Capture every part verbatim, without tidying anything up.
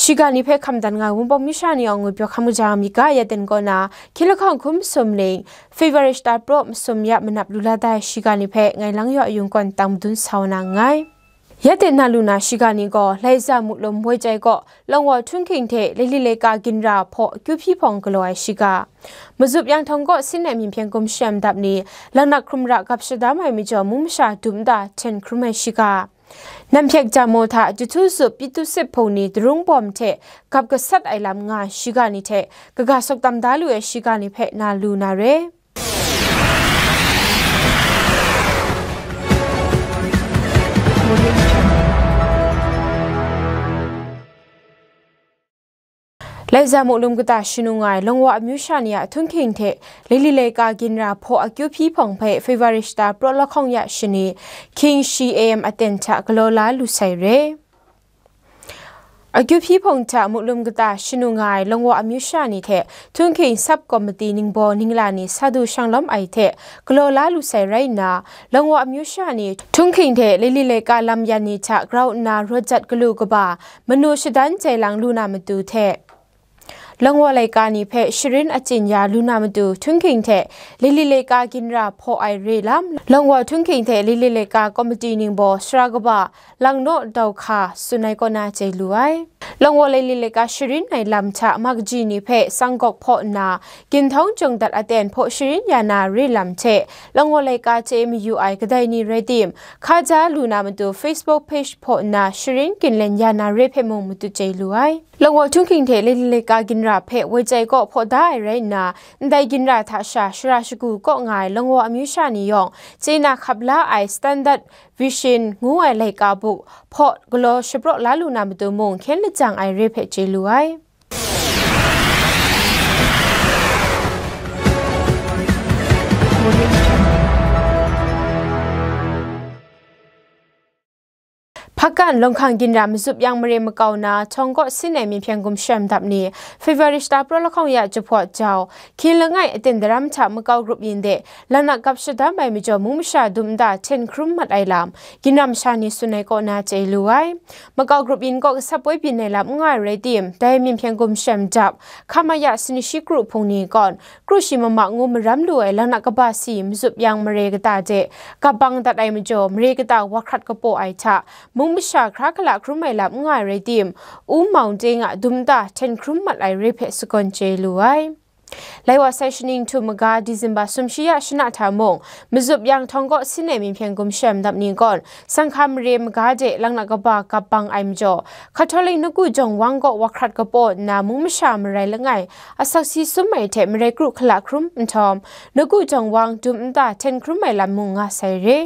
Shiga ni hpe hkam dan nga ai Wunpawng masha ni yawng ngwipyaw hkam kaja mi ga, ya ten kaw na, hkying lahkawng hkum masum ning, February shata praw masum ya manap lu la da ai shiga ni hpe ngai Lang Yaw Yung kawn tang madun sa wa na nngai. Ya ten na lu na shiga ni gaw, Laiza Muklum Woi Chyai kaw Longwaw Htunghking hte Laili Laika ginra hpaw akyu hpyi hpawng galaw ai shiga, Mazup Yanghtawng kaw Sin ai Mying Hpyen Gum Shem Dap ni Langnak Hkrum Ra gap shadam ai majaw mung masha dum nta hten hkrum ai shiga, Namhpyek Jamo hta Jahtu Zup Pyithu Sip Hpung ni Darung Bawm hte gap gasat ai lam nga ai shiga ni hte kaga sawk tam da lu ai shiga ni hpe na lu na re. Laiza Muklum kata shanu nga ai Longwaw amyu sha ni a Htunghking hte Laili Laika ginra hpaw akyu hpyi hpawng hpe February shata praw lahkawng ya shani, hkying shi A M aten hta galaw la lu sai re. Akyu hpyi hpawng hta Muklum kata shanu nga ai Longwaw amyu sha ni hte Htunghking sub committee ningbaw ningla ni sa du shang lawm ai hte galaw la lu sai rai nna, Longwaw amyu sha ni Htunghking hte Laili Laika lam yan ni hta grau nna rawt jat galu kaba manu shadan jai lang lu na matu hte, Longwaw laika ni hpe sharin achyin ya lu na matu, Htunghking hte Laili Laika ginra hpaw ai re lam, Longwaw Htunghking hte Laili Laika komiti ningbaw sara kaba Langnaw Dau Hka tsun ai kaw na chye lu ai. Longwaw Laili Laika sharin ai lam hta ma kaji ni hpe tsang gawk hpaw nna, ginhtawng jawng dat aten hpaw sharin ya na re lam hte, Longwaw laika chye mayu ai kadai ni rai tim, hkaja lu na matu Facebook page hpaw nna sharin ginlen ya na re hpe mung matu chye lu ai. Longwaw Htunghking hte Laili Laika ginra hpe Woi Chyai kaw hpaw da ai rai nna, ndai ginra hta sha shara shagu kaw nga ai Longwaw amyu sha ni yawng chye na hkap la ai Standard Vision ngu ai laika buk hpaw galaw shapraw la lu na matu mung hkyen lajang ai re hpe chye lu ai. Hpakan Lawng Hkang ginra Mazup Yang mare makau na Htawng kaw Sin ai Mying Hpyen Gum Shem Dap ni February shata praw lahkawng ya jahpawt jau, hkying langai aten daram hta makau grup yin de Langnak gap shadam ai majaw mung masha dum nta hten hkrum mat ai lam, ginra masha ni tsun ai kaw na chye lu ai. Makau grup yin kaw gasap poi byin ai lam n nga ai rai tim, dai Mying Hpyen Gum Shem Dap, hkam a ya sani shi kru hpung ni kawn, kru shi mama ngu maram lu ai Langnak kaba si Mazup Yang mare kata de gap bang dat ai majaw, mare kata wa hkrat kapaw ai hta, mung masha hkra hkala hkrum ai lam n nga ai rai tim, u mau ting a dum nta hten hkrum mat ai re hpe sagawn chye lu ai. Lai wa sai shaning htu maga December sumshi ya shana hta mung, Mazup Yang Htawng kaw Sin ai Mying Hpyen Gum Shem Dap ni kawn, Sanghka mare maga de Langnak kaba gap bang ai majaw, Catholic Nawku Jawng Wang kaw wa hkrat kapaw nna mung masha marai langai asak si sum ai hte marai kru hkala hkrum nhtawm, Nawku Jawng Wang dum nta hten hkrum ai lam mung nga sai re.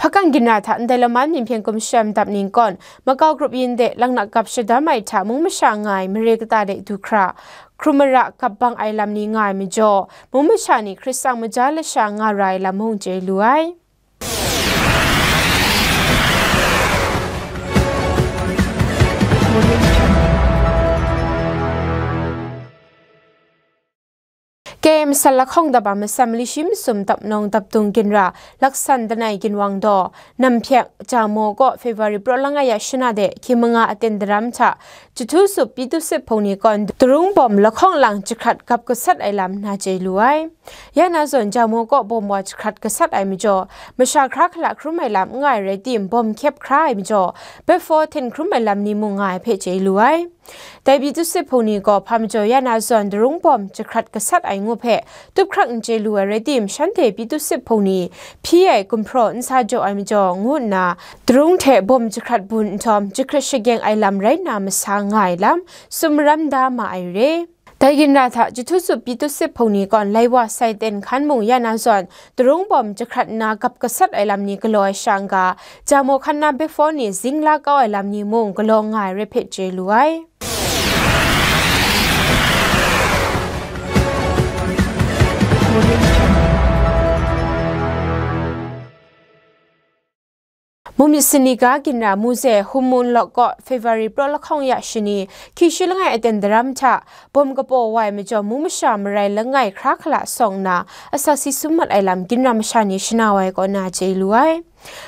Hpakan ginra hta ndai laman Mying Hpyen Gum Shem Dap ni kawn, makau grup yin de Langnak gap shadam ai hta mung masha nga ai mare kata de du hkra, hkrum mara gap bang ai lam ni nga ai majaw, mung masha ni hkrit tsang maja lasha nga ra ai lam mung chye lu ai. K M S L lahkawng dap a matsan mali shi masum dap nawng dap dung ginra, laksan lanai ginwang daw, Namhpyek Jamo kaw February praw langai ya shana de hkying manga aten daram hta, Jahtu Zup Pyithu Sip Hpung ni kawn Darung Bawm lahkawng lang jahkrat gap gasat ai lam na chye lu ai. Ya na zawn Jamo kaw bawm wa jahkrat gasat ai majaw, masha hkra hkala hkrum ai lam n nga ai rai tim, bawm hkyep hkra ai majaw, bephaw hten hkrum ai lam ni mung nga ai hpe chye lu ai. Dai Pyithu Sip Hpung ni gaw hpa majaw ya na zawn Darung Bawm jahkrat gasat ai ngu hpe tup hkrak n chye lu ai rai tim, shanhte Pyithu Sip Hpung ni hpyi ai gumhpraw n sa jaw ai majaw ngu nna, Darung hte bawm jahkrat bun nhtawm, jahkrat shageng ai lam rai nna masa nga ai lam, tsun maram da ma ai re. Dai ginra hta Jahtu Zup Pyithu Sip Hpung ni kawn, lai wa sai ten hkan mung ya na zawn, Darung Bawm jahkrat nna gap gasat ai lam ni galaw ai sha n-ga, Jamo hkan na bephaw ni zing la kau ai lam ni mung galaw nga ai rai hpe chye lu ai. Mumyit Saniga ginra Muze Hum Mun Lawk kaw February praw lahkawng ya shani, hkying shi langai aten daram hta, bawm kapaw wa ai majaw, mung masha marai langai hkra hkala sawng nna, asak si sum mat ai lam ginra masha ni shana wa ai kaw na chye lu ai.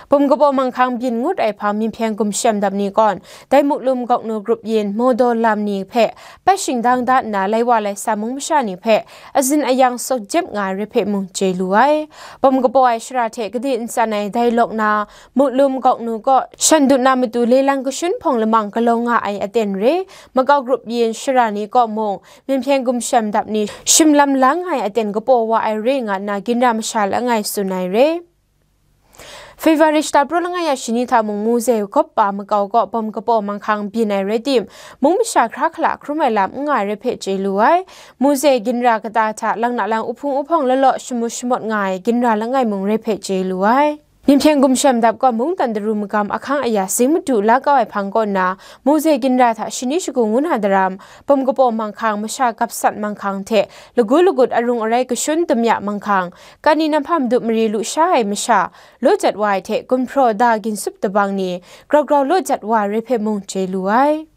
Bum kabaw manghkang byin ngut ai hpang Myinhpyen gumshem dap ni kawn, dai Muklum Gawknu grup yin Mawdaw lam ni hpe bai shingdang da nna, lai wa lai sa mung masha ni hpe azin ayang sawk jep nga ai rai hpe mung chye lu ai. Bum kabaw ai shara hte kade ntsan ai dai lawk na, Muklum Gawknu kaw shan dut na matu le lang kashun hpawng lamang galaw nga ai aten re, makau grup yin shara ni kaw mung, Myinhpyen gumshem dap ni shim lam lang ai aten kapaw wa ai re nga nna, ginra masha langai tsun ai re. February shata praw langai ya shani hta mung, Muze gawp pa makau kaw bum kabaw manghkang byin ai rai tim, mung masha hkra hkala hkrum ai lam n nga ai rai hpe chye lu ai. Muze ginra kata hta lang na lang uhpung uhpawng law law shamut shamawt nga ai ginra langai mung rai hpe chye lu ai. Myinhpyen gumshem dap kaw mungdan daru magam ahkang aya zing madu la kau ai hpang kaw nna, Muze ginra hta shani shagu ngu na daram, bum kabaw manghkang, masha gap sat manghkang hte lagu lagut arung arai kashun damya manghkang, kani namhpa madup mari lu sha ai masha, law jat wa ai hte gumhpraw da ginsup dabang ni grau grau law jat wa ai rai hpe mung chye lu ai.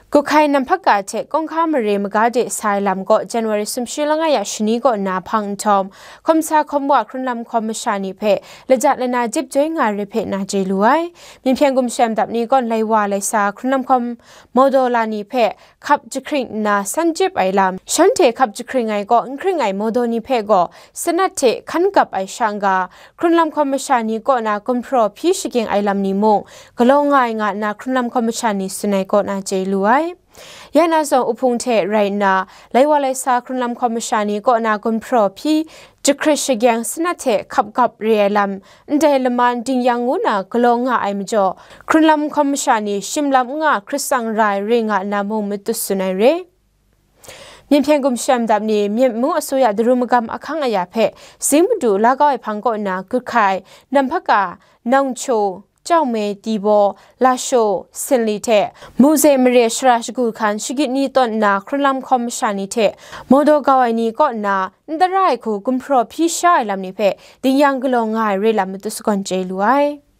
Kuhkai Namhpaka hte Kawng Hka Mare maga de sa ai lam kaw January sumshi langai ya shani kaw nna hpang nhtawm, hkawm sa hkawm wa hkrunlam hkawm masha ni hpe lajat lana jep joi nga ai rai hpe na chye lu ai. Myinhpyen gumshem dap ni kawn lai wa lai sa hkrunlam hkawm Mawdaw la ni hpe hkap jahkring nna san jep ai lam, shanhte hkap jahkring ai kaw n hkring ai Mawdaw ni hpe gaw sanat hte hkan gap ai sha n-ga, hkrunlam hkawm masha ni kaw na gumhpraw hpyi shagyeng ai lam ni mung galaw nga ai nga nna, hkrunlam hkawm masha ni tsun ai kaw na chye lu ai. Ya na zawng uhpung hte rai nna, lai wa lai sa hkrunlam hkawm masha ni kaw na gumhpraw hpyi jahkrit shagyeng sanat hte hkap gap re ai lam, ndai laman dingyang ngu na galaw nga ai majaw, hkrunlam hkawm masha ni shim lam n nga hkrit tsang ra ai re nga nna mung matut tsun ai re. Myinhpyen gumshem dap ni Myen mung asuya daru magam ahkang aya hpe zing madu la kau ai hpang kaw nna, Kuhkai, Namhpaka, Nangcho, Chawme, Tibaw, Lashaw, Sinli hte Muze mare shara shagu hkan shagit ni tawn nna hkrunlam hkawm masha ni hte Mawdaw gau ai ni kaw nna n tara ai hku gumhpraw hpyi sha ai lam ni hpe dingyang galaw nga ai re lam matut sagawn chye lu ai.